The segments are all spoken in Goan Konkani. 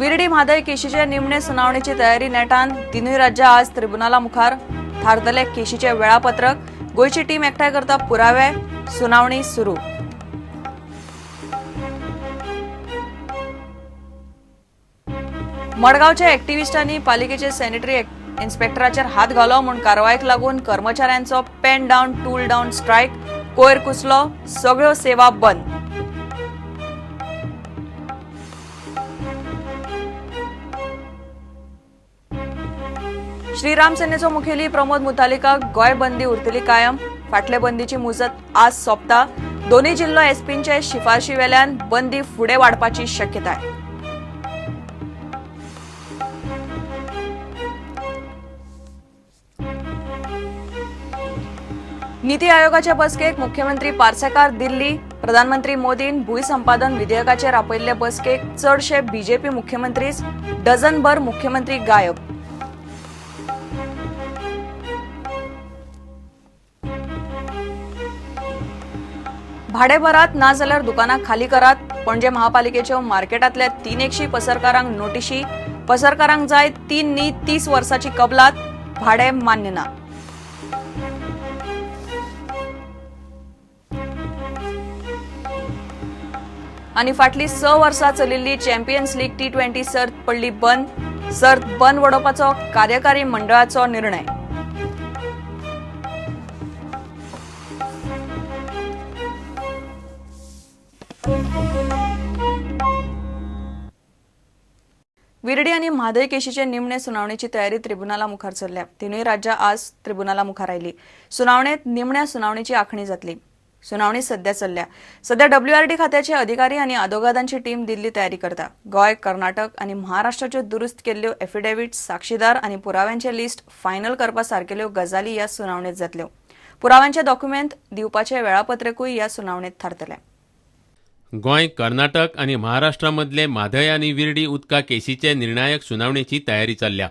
विर्डी म्हादय केशीचे निमणे सुनावणेची तयारी नेटान. तिनूय राज्यां आज त्रिबुनाला मुखार. थारतले केशीचे वेळापत्रक. गोंयची टीम एकठांय करता पुरावे. सुनावणी सुरू. मडगांवच्या एक्टिव्हिस्टांनी पालिकेचे सॅनिटरी इन्स्पेक्टराचेर हात घालो म्हूण कारवायेक लागून कर्मचाऱ्यांचो pen down tool down strike. कोयर कुसलो, सगळ्यो सेवा बंद. श्रीराम सेनेचो मुखेली प्रमोद मुतालिकाक गोंय बंदी उरतली कायम. फाटले बंदीची मुजत आज सोंपता. दोनूय जिल्लो एसपींचे शिफारशी वेल्यान बंदी फुडें वाडपाची शक्यताय. नीती आयोगाच्या बसकेक मुख्यमंत्री पार्सेकार दिल्ली. प्रधानमंत्री मोदीन भूंय संपादन विधेयकाचेर आपयल्ले बसकेक चडशे बीजेपी मुख्यमंत्रीच, डझनभर मुख्यमंत्री गायब. भाडे भरात ना जाल्यार दुकानां खाली करात. पणजे महापालिकेच्यो मार्केटांतल्या 300 पसरकारांक नोटिशी. पसरकारांक जाय 3 न्ही 30 वर्साची कबलात. भाडे मान्य ना. आनी फाटली 6 वर्सां चलिल्ली चॅम्पियन्स लीग T20 सर्त पडली बंद. सर्त बंद वडोवपाचो कार्यकारी मंडळाचो निर्णय. विर्डी आनी म्हादय केशीचे निमणे सुनावणेची तयारी त्रिबुनाला मुखार चल्ल्या. तिनूय राज्यां आज त्रिबुनाला मुखार आयली. सुनावणेत निमण्या सुनावणेची आखणी जातली. सुनावणी सध्या चल्ल्या. सध्या डब्ल्यूआरडी खात्याचे अधिकारी आनी आदोगादांची टीम दिल्ली तयारी करता. गोंय, कर्नाटक आनी महाराष्ट्राच्यो दुरुस्त केल्ल्यो एफिडेव्हिट, साक्षीदार आनी पुराव्यांचे लिस्ट फायनल करपा सारकेल्यो गजाली ह्या सुनावणेत जातल्यो. पुराव्यांचे डॉक्युमेंट दिवपाचे वेळापत्रकूय ह्या सुनावणेत थारतलें. गोंय, कर्नाटक आनी महाराष्ट्रा मदले म्हादय आनी विर्डी उदका केशीचे निर्णायक सुनावणेची तयारी चल्ल्या.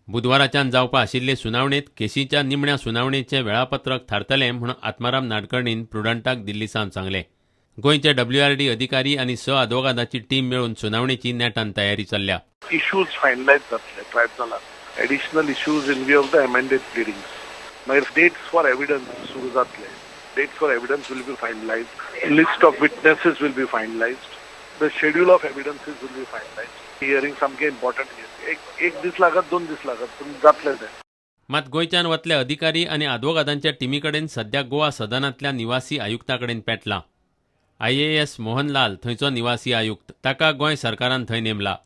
बुधवाराच्यान जावपा आशिल्ले सुनावणेत केशीच्या निमण्या सुनावणेचें वेळापत्रक थारतलें म्हूण आत्माराम नाडकर्णीन प्रुडंटाक दिल्ली सावन सांगलें. गोंयचे डब्ल्यूआरडी अधिकारी आनी 6 आदवोगादाची टीम मेळून सुनावणेची नेटान तयारी चल्ल्या. इश्यूज फायनलायज जातले ट्रायब्युनलान. Additional issues in view of the amended pleadings. मागीर डेट्स फॉर एविडन्स सुरू जातले. Dates for evidence will be finalized. List of witnesses will be finalized. The schedule of evidences will be finalized. Hearing सामकें इम्पॉर्टंट. एक दीस लागत, 2 दीस लागत, पूण जातलें तें. मात गोंयच्यान वतले अधिकारी आनी आदवोगादांच्या टिमी कडेन सध्या गोवा सदनांतल्या निवासी आयुक्ता कडेन पेटला. आयएएस मोहनलाल थंयचो निवासी आयुक्त, ताका गोंय सरकारान थंय नेमला.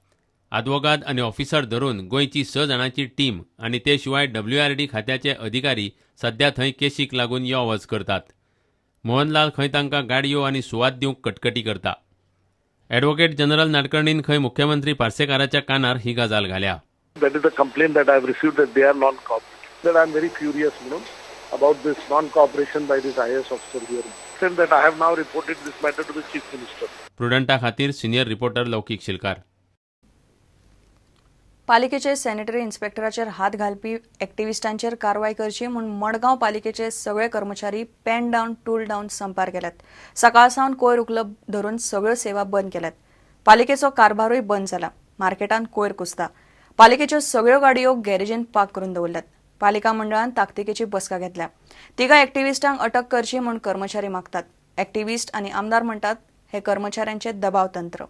आदवोगाद आनी ऑफिसर धरून गोंयची 6 जाणांची टीम आनी ते शिवाय डब्ल्यूआरडी खात्याचे अधिकारी सध्या थंय केशीक लागून यो वच करतात. मोहनलाल खंय तांकां गाडयो आनी सुवात दिवंक कटकटी करता. ॲडव्होकेट जनरल नाडकर्णीन खंय मुख्यमंत्री पार्सेकाराच्या कानार ही गजाल घाल्या. That is the complaint that I have received, that they are non-cooperative. That I am very furious म्हणून about this non-cooperation by this IAS officer here. Said that I have now reported this matter to the Chief Minister. प्रुडंटा खातीर सिनियर रिपोर्टर लौकीक शिलकार. पालिकेचे सॅनिटरी इन्स्पेक्टराचेर हात घालपी एक्टिव्हिस्टांचेर कारवाय करची म्हूण मडगांव पालिकेचे सगळे कर्मचारी पेन डावन टूल डावन संपार केल्यात. सकाळ सावन कोयर उखलप धरून सगळ्यो सेवा बंद केल्यात. पालिकेचो कारभारूय बंद जाला. मार्केटांत कोयर कुसता. पालिकेच्यो सगळ्यो गाडयो गॅरेजीन पार्क करून दवरल्यात. पालिका मंडळान ताकतिकेची बसका घेतल्या. तिगा एक्टिव्हिस्टांक अटक करची म्हूण कर्मचारी मागतात. एक्टिव्हिस्ट आनी आमदार म्हणटात हे कर्मचाऱ्यांचे दबाव तंत्र.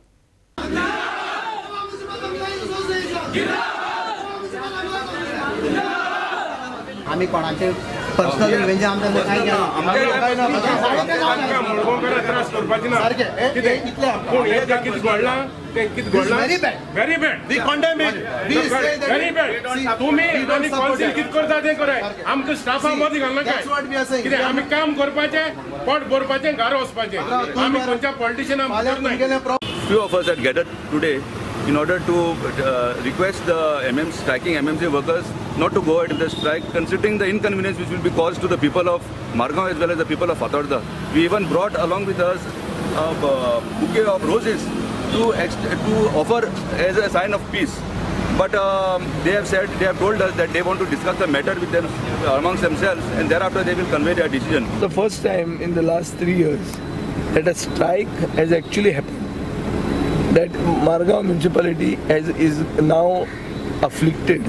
आम्ही कोणाचे पर्सनल रिव्हेंज आमच्या आमी काम करपाचें, पोट भरपाचें, घर वचपाचें. आमी खंयच्या पॉलिटिशियनाक. Few of us had gathered today in order to request the striking MMC workers not to go ahead with the strike, considering the inconvenience which will be caused to the people of Margao as well as the people of Fatorda. We even brought along with us a bouquet of roses to offer as a sign of peace. But they have told us that they want to discuss the matter with them amongst themselves, and thereafter they will convey their decision. The first time in the last 3 years that a strike has actually happened. that Margao municipality is now afflicted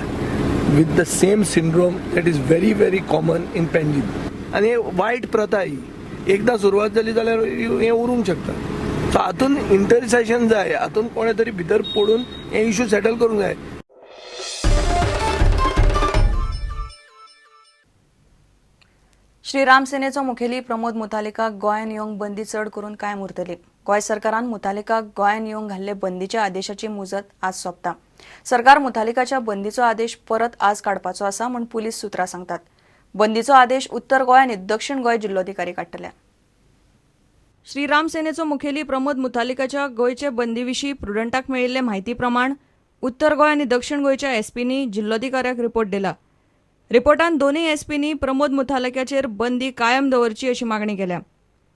with the same syndrome that is very very common in Panjim. आनी वायट प्रथा ही एकदां सुरवात जाली जाल्यार हें उरूंक शकता. सो हातून इंटरसेशन जाय, हातून कोणें तरी भितर पडून हे इशू सेटल करूंक जाय. श्रीराम सेनेचो मुखेली प्रमोद मुतालिकाक गोंयांत येवंक बंदी चड करून कायम उरतली. गोंय सरकारान मुतालिकाक गोंयांत येवंक घाल्ले बंदीच्या आदेशाची मुजत आज सोंपता. सरकार मुतालिकाच्या बंदीचो आदेश परत आज काडपाचो आसा म्हूण पुलीस सुत्रां सांगतात. बंदीचो आदेश उत्तर गोंय आनी दक्षिण गोंय जिल्लोधिकारी काडटले. श्रीराम सेनेचो मुखेली प्रमोद मुतालिकाच्या गोंयचे बंदी विशीं प्रुडंटाक मेळिल्ले म्हायती प्रमाण उत्तर गोंय आनी दक्षिण गोंयच्या एसपींनी जिल्लोधिकाऱ्याक रिपोर्ट दिला. रिपोर्टान दोनूय एसपींनी प्रमोद मुथालिकाचेर बंदी कायम दवरची अशी मागणी केल्या.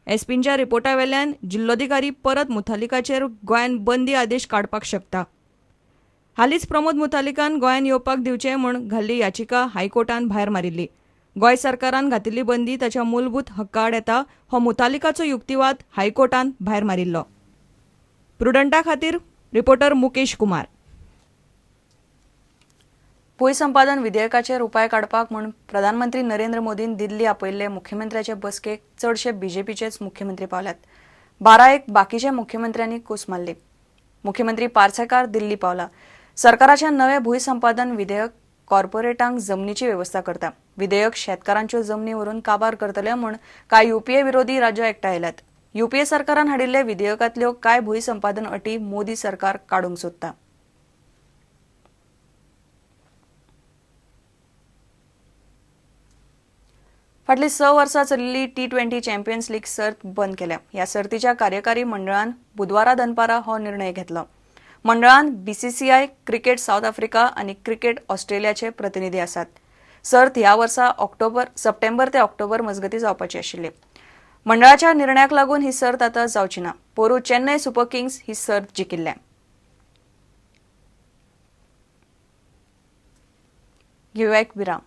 एसपींच्या रिपोर्टा वेल्यान जिल्लोधिकारी परत मुथालिकाचेर गोंयांत बंदी आदेश काडपाक शकता. हालींच प्रमोद मुथालिकान गोंयांत येवपाक दिवचें म्हूण घाल्ली याचिका हायकोर्टान भायर मारिल्ली. गोंय सरकारान घातिल्ली बंदी ताच्या मूलभूत हक्का आड येता हो मुतालिकाचो युक्तिवाद हायकोर्टान भायर मारिल्लो. प्रुडंटा खातीर रिपोर्टर मुकेश कुमार. भूंय संपादन विधेयकाचेर उपाय काडपाक म्हूण प्रधानमंत्री नरेंद्र मोदीन दिल्ली आपयल्ले मुख्यमंत्र्याचे बसकेक चडशे बीजेपीचेच मुख्यमंत्री पावल्यात. 12 एक बाकीच्या मुख्यमंत्र्यांनी कूस मारली. मुख्यमंत्री पार्सेकार दिल्ली पावला. सरकाराच्या नवे भूंय संपादन विधेयक कॉर्पोरेटांक जमनीची वेवस्था करता. विधेयक शेतकारांच्यो जमनी व्हरून काबार करतले म्हूण कांय युपीए विरोधी राज्यां एकठांय आयल्यात. युपीए सरकारान हाडिल्ले विधेयकांतल्यो कांय भूंय संपादन अटी मोदी सरकार काडूंक सोदता. फाटलीं 6 वर्सां चलिल्ली टी 20 चॅम्पियन्स लीग सर्त बंद केल्या. ह्या सर्तीच्या कार्यकारी मंडळान बुधवारा दनपारा हो निर्णय घेतलो. मंडळान बीसीसीआय, क्रिकेट सावथ आफ्रिका आनी क्रिकेट ऑस्ट्रेलियाचे प्रतिनिधी आसात. सर्त ह्या वर्सा ऑक्टोबर सप्टेंबर ते ऑक्टोबर मजगतीं जावपाची आशिल्ली. मंडळाच्या निर्णयाक लागून ही सर्त आतां जावची ना. पोरू चेन्नय सुपर किंग्स ही सर्त जिखिल्ल्या. घेवया एक विराम.